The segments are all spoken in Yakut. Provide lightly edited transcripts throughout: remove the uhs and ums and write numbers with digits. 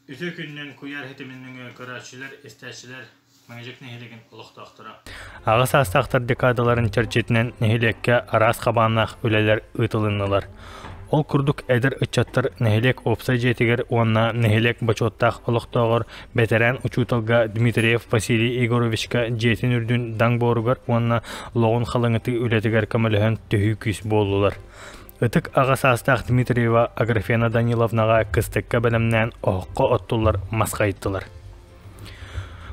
Үтүө күнүнэн куйаар ситимин нөҥүө көрөөччүлэр, истээччилэр Мэҥэдьэк нэһилиэгин олохтоохторо. Аҕа саастаахтар декадаларын чэрчитинэн нэһилиэккэ араас хабааннаах үлэлэр ыытылыннылар. Ол курдук эдэр ыччаттар нэһилиэк уопсай дьиэтигэр уонна нэһилиэк бочуоттаах олохтооҕор бэтэрээн учууталга Дмитриев Василий Егоровичка дьиэтин үрдүн даҥ буоругар уонна лоҕун халыҥатыы үлэтигэр көмөлөһөн төһүү күүс буоллулар. Ытык аҕа саастаах Дмитриева Аграфена Даниловнаҕа кыстыкка бэлэмнээн оһоххо оттуллар мас хайыттылар.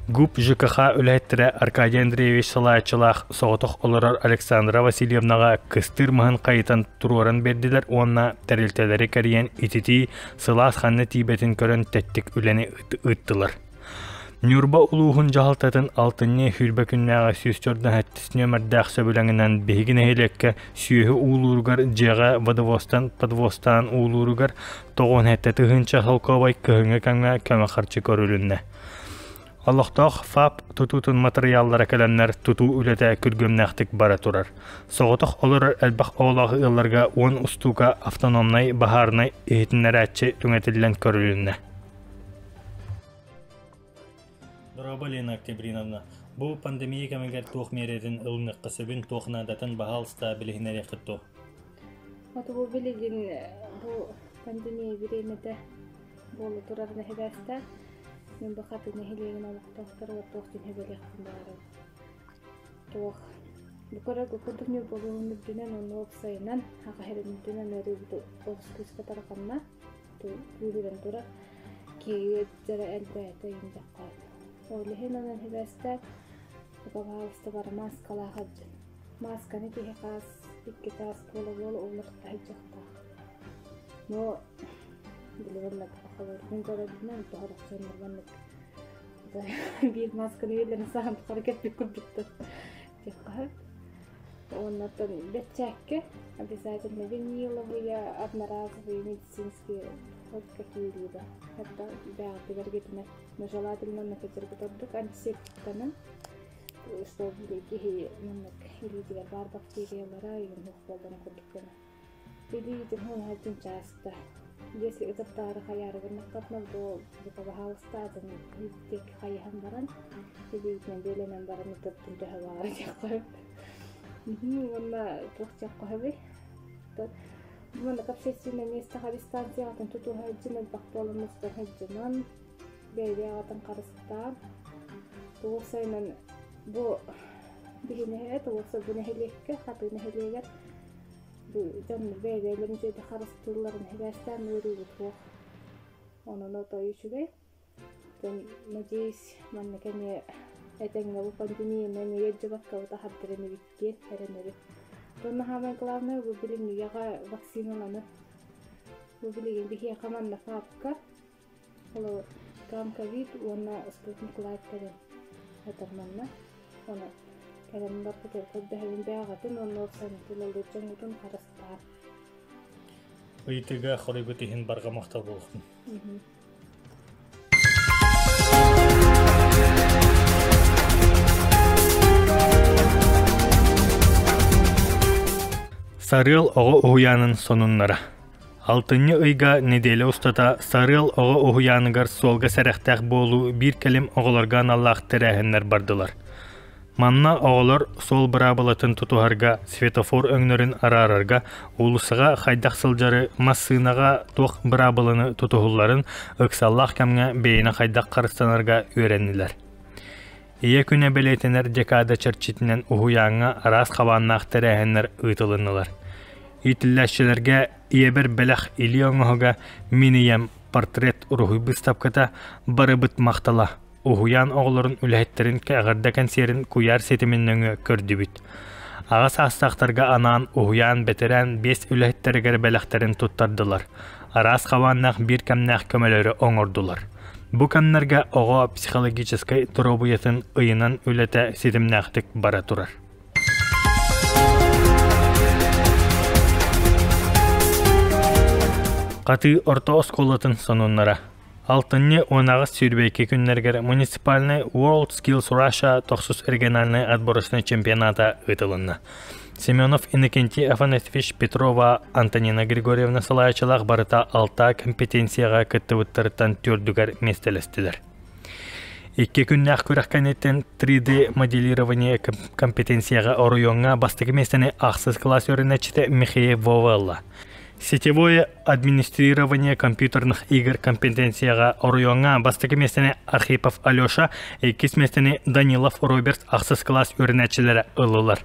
ГУП ЖКХ үлэһиттэрэ Аркадий Андреевич салайааччылаах соҕотох олорор Александра Васильевнаҕа кыстыыр маһын хайытан туруоран биэрдилэр уонна тэрилтэлэри кэрийэн ититии сылаас ханна тиийбэтин көрөн тэттик үлэни ыыттылар. Ньурба улууһун дьаһалтатын алтынньы сүүрбэ күннээҕи 147 нүөмэрдээх сөбүлэҥинэн биһиги нэһилиэккэ сүөһү уулууругар дьиэҕэ водовозтан подвозтаан уулууругар 97 тыһыынча солкуобай кыһыҥҥы кэмҥэ көмө харчы көрүлүннэ. Олохтоох ФАП тутуутун матырыйааллара кэлэннэр тутуу үлэтэ күргүөмнээхтик бара турар. Соҕотох олорор элбэх оҕолоох ыалларга 10 устуука автономнай баһаарынай иһитиннэрээччи түҥэтиллэн көрүлүннэ. Дорообо, Лена Октябриновна. Бу пандемия кэмигэр туох миэрэтин ылыныахха сөбүн, туох наадатын баһаалыста билиһиннэриэххит дуо? Хоту бу билигин бу пандемия бириэмэтэ буола турар нэһилиэстээх. Мин бу хаты нэһилиэгин олохтоохторугар туох диэн сүбэлиэхпин баҕарабын. Туох бу көрөргө курдук ньурбалыын үрдүнэн уонна уопсайынан аҕа сирин үрдүнэн ыарыыбыт олус күүскэ тарҕанна. Күүһүрэн турар. Киһи дьара элбээтэ индеххэ. Ол иһин онон сибээстээн пожалуйста бары мааскалаах сылдьын. Маасканы киһи хаас икки чаас буола-буола уларыта сылдьыахтаах. Но билигин мин көрөрбүнэн тоһорохчоннор маннык биир маасканы үйэлэрин саһан тухары кэлбит курдуктар диэххэ Уонна бэрчээккэ обязательно виниловые, одноразовые медицинские хоть какие-либо. Это бэҕэтигэр гитинэ. Но желательно накатыргыт ордук антисептиктанан, чтобы киһи маннык илиитигэр баар бактериялара уох буолларын курдук гына. Илиитин хунаһатын часто. Если ытыртаары хайаары гыннахтарына, то пожалуйста, атын диэки хайыһан баран, илиитинэн биэлэнэн баран ытыртын төһө баҕара диэххэ. Уонна туох диэххэ сөбүй? Маннык общественное миэстэҕэ дистанцияҕытын тутуһа сылдьын элбэх буолан мустан сылдьынан, бэйэ-бэйэҕитин харыстаан, туох сайынан бу биһиги туох бу нэһилиэккэ, Хатыы нэһилиэгэр бу дьон бэйэ-бэйэлэрин үчүгэйдик харыстыылларын сибээстээн ыарыыбыт суох. Онон отой үчүгэй. Надеюсь, манна кэмиэ этэҥҥэ бу пандемияны эмиэ ыалдьыбаккабыт аһардарын эбит диэн эрэнэбин. Уонна саамай главное бу билин үйэҕэ вакциналаны. Бу билигин биһиэхэ манна ФАПка холобур там ковид уонна спутник лайт кэлэн этэр манна. Ону кэлэн барбытыгар көрдөһөбүн бэйэҕитин уонна уопсайынан ыллыыр дьоҥҥутун харыстаан. Ыйытыыга хоруйгут иһин барҕа махтал буолуохтун. Сарыал оҕо уһуйаанын сонуннара. Алтынньы ыйга нэдиэлэ устата Сарыал оҕо уһуйааныгар суолга сэрэхтээх буолуу биир кэлим оҕолорго аналлаах тэрээһиннэр бардылар. Манна оҕолор суол быраабылатын тутуһарга, светофор өҥнөрүн араарарга, уулуссаҕа хайдах сылдьары, массыынаҕа туох быраабыланы тутуһулларын, ыксаллаах кэмҥэ бэйэни хайдах харыстанарга үөрэннилэр. Ийэ күнэ бэлиэтэнэр декада чэрчитинэн уһуйааҥҥа араас хабааннаах тэрээһиннэр ыытылыннылар. Иитиллээччилэргэ «Ийэбэр бэлэх илии оҥоһуга», «Мин ийэм» портрет уруһуй быыстапката, «Барыбыт махтала» Уһуйаан оҕолорун үлэһиттэрин эҕэрдэ кэнсиэрин куйаар ситимин нөҥүө көрдүбүт. Аҕа саастаахтарга анаан уһуйаан бэтэрээн биэс үлэһиттэригэр бэлэхтэрин туттардылар, араас хабааннаах биир кэмнээх көмөлөрү оҥордулар. Бу кэмнэргэ оҕо психологическай доруобуйатын ыйынан үлэтэ ситимнээхтик бара турар. Хатыы орто оскуолатын сонуннара. Алтынньы 18-22 күннэригэр муниципальнай World Skills Russia тохсус региональнай отборочнай чемпионата ыытылынна. Семенов Иннокентий Афанасьевич Петрова Антонина Григорьевна салайааччылаах барыта алта компетенцияҕа кыттыбыттарыттан түөрдүгэр миэстэлэстилэр. Икки күннээх күрэх кэнниттэн 3D моделирование компетенцияҕа оройуоҥҥа бастакы миэстэни ахсыс кылаас үөрэнээччитэ Михеев Вова ылла. Сетевое администрирование компьютерных игр компетенцияҕа оройуоҥҥа бастакы миэстэни Архипов Алеша, иккис миэстэни Данилов Роберт ахсыс кылаас үөрэнээччилэрэ ыллылар.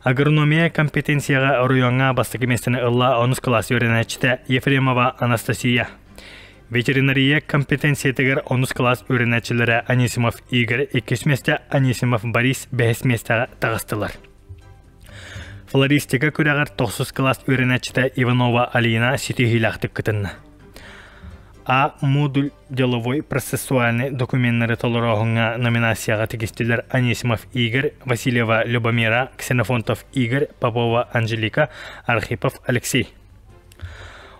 Агрономия компетенцияҕа оройуоҥҥа бастакы миэстэни ылла онус кылаас үөрэнээччитэ Ефремова Анастасия. Ветеринария компетенциятыгар онус кылаас үөрэнээччилэрэ Анисимов Игорь иккис миэстэ, Анисимов Борис бэһис миэстэҕэ таҕыстылар. Флористика күрэҕэр тохсус кылаас үөрэнээччитэ Иванова Алина ситиһиилээхтик кытынна. А модуль деловой процессуальнай докуменнары толорооһуҥҥа номинацияҕа тигистилэр Анисимов Игорь, Васильева Любомира, Ксенофонтов Игорь, Попова Анжелика, Архипов Алексей.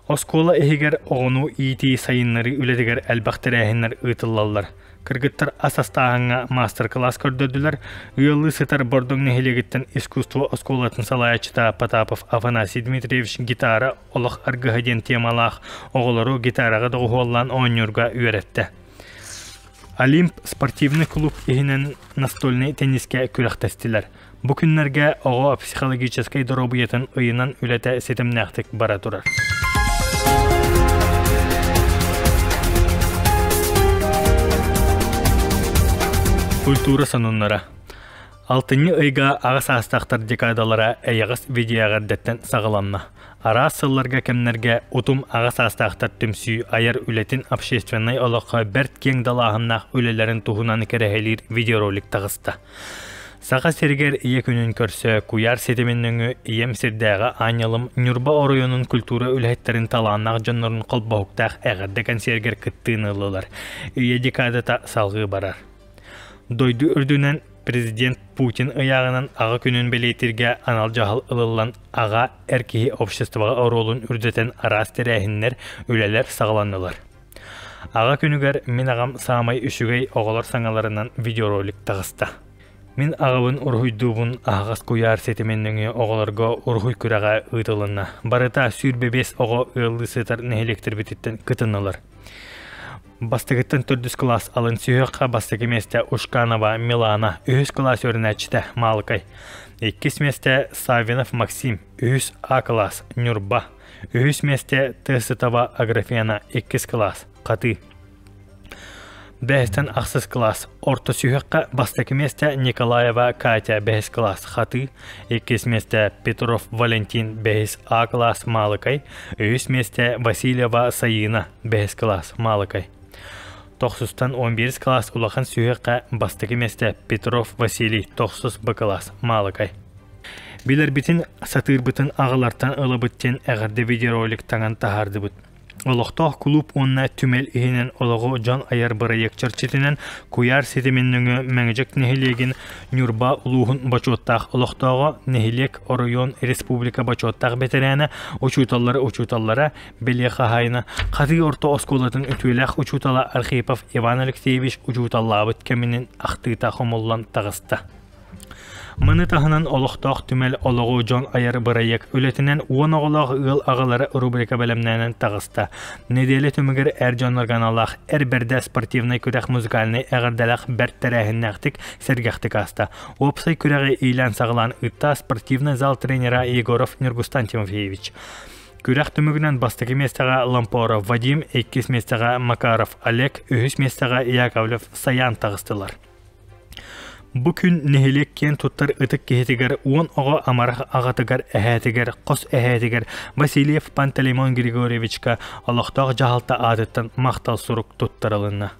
Оскуола иһигэр оҕону иитии сайыннарыы үлэтигэр элбэх тэрээһиннэр ыытыллаллар. Кыргыттар ас астааһыҥҥа маастар-кылаас көрдөрдүлэр. Ыаллыы сытар Бордоҥ нэһилиэгиттэн искусство оскуолатын салайааччыта Потапов Афанасий Дмитриевич гитара олох аргыһа диэн темалаах оҕолору гитараҕа доҕуһуоллаан оонньуурга үөрэттэ. Олимп спортивный клуб иһинэн настольнай теннискэ күрэхтэстилэр. Бу күннэргэ оҕо психологическай доруобуйатын ыйынан үлэтэ ситимнээхтик бара турар. Культура сонуннара. Алтынньы ыйга аҕа саастаахтар декадалара эйэҕэс видеоэҕэрдэттэн саҕаланна. Араас сылларга кэмнэргэ утум аҕа саастаахтар түмсүү айар үлэтин общественнай олоххо бэрт киэҥ далааһыннаах үлэлэрин туһунан кэрэһэлиир видеоролик таҕыста. Саха сиригэр Ийэ күнүн көрсө куйаар ситимин нөҥүө Ийэм сирдээҕи аанньалым Ньурба оройуонун культура үлэһиттэрин талааннаах дьоннорун холбоһуктаах эҕэрдэ кэнсиэргэр кыттыыны ыллылар. Ийэ декадата салҕыы барар. Дойду үрдүнэн президент Путин ыйааҕынан Аҕа күнүн бэлиэтииргэ анал дьаһал ылыллан аҕа эр киһи обществоҕа оруолун үрдэтэн араас тэрээһиннэр, үлэлэр саҕаланнылар. Аҕа күнүгэр мин аҕам саамай үчүгэй оҕолор саҥаларынан видеоролик таҕыста. Мин аҕабын уруһуйдуубун аһаҕас куйаар ситимин нөҥүө оҕолорго уруһуй күрэҕэ ыытылынна. Барыта 25 оҕо ыаллыы сытар нэһилиэктэрбититтэн кытыннылар. Бастакыттан төрдүс кылаас алын сүһүөххэ бастакы миэстэ Ушканова Милана, үһүс кылаас үөрэнээччитэ Маалыкай. Иккис миэстэ Саввинов Максим, үһүс А кылаас Ньурба. Үһүс миэстэ Тесытова Аграфена, иккис кылаас, Хатыы. Бэһистэн ахсыс кылаас, орто сүһүөххэ бастакы миэстэ Николаева Катя, бэһис кылаас, Хатыы, иккис миэстэ Петров Валентин, бэһис А кылаас, Маалыкай, үһүс миэстэ Васильева Сайыына, бэһис кылаас, Маалыкай. Тохсустан 11 кылаас улахан сүһүөххэ бастакы миэстэ Петров Василий, тохсус Б кылаас, Маалыкай. Билэрбитин, сатыырбытын аҕалартан ылабыт диэн эҕэрдэ видеоролик таҥан таһаардыбыт. Олохтоох кулууп уонна түмэл иһинэн олоҕу дьон айар бырайыак чэрчитинэн куйаар ситимин нөҥүө Мэҥэдьэк нэһилиэгин Ньурба улууһун бочуоттаах олохтооҕо, нэһилиэк, оройуон, республика бочуоттаах бэтэрээнэ, учууталлар учууталлара, бэлиэ хаһаайына, Хатыы орто оскуолатын үтүөлээх учуутала Архипов Иван Алексеевич учууталлаабыт кэминин ахтыыта хомуллан таҕыста. Маны таһынан олохтоох түмэл олоҕу дьон айар бырайыак үлэтинэн уон оҕолоох ыал аҕалара рубрика бэлэмнэнэн таҕыста. Нэдиэлэ түмүгэр эр дьоннорго аналлаах Эр бэрдэ спортивнай күрэх музыкальнай эҕэрдэлээх бэрт тэрээһиннээхтик, сэргэхтик ааста. Уопсай күрэҕи иилээн-саҕалаан ыытта спортивнай зал тренера Егоров Ньургустан Тимофеевич. Күрэх түмүгүнэн бастакы миэстэҕэ Лампоров Вадим, иккис миэстэҕэ Макаров Олег, үһүс миэстэҕэ Яковлев Саян таҕыстылар. Бу күн нэһилиэк киэн туттар ытык киһитигэр уон оҕо амарах аҕатыгар, эһээтигэр, хос эһээтигэр Васильев Пантелеймон Григорьевичка олохтоох дьаһалта аатыттан махтал сурук туттарылынна.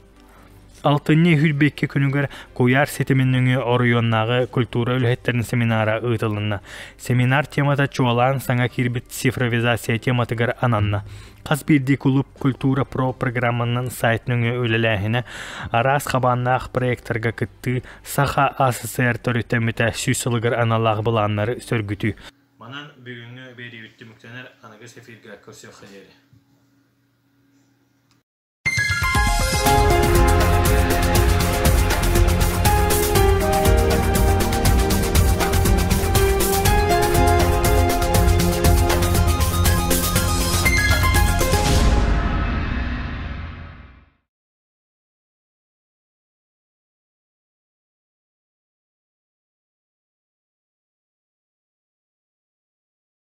Алтынньы сүүрбэ күнүгэр куйаар ситимин нөҥүө оройуоннааҕы культура үлэһиттэрин семинара ыытылынна. Семинар темата чуолаан саҥа киирбит цифровизация тематыгар ананна. Хас биирдии кулууп Культура Про программанан сайт нөҥүө үлэлээһинэ, араас хабааннаах проектарга кыттыы, Саха АССР төрүттэммитэ сүүс сылыгар аналлаах былааннары сөргүтүү. Манан бүгүҥҥү биэриибит түмүктэнэр, аныгыс эфиргэ көрсүөххэ диэри.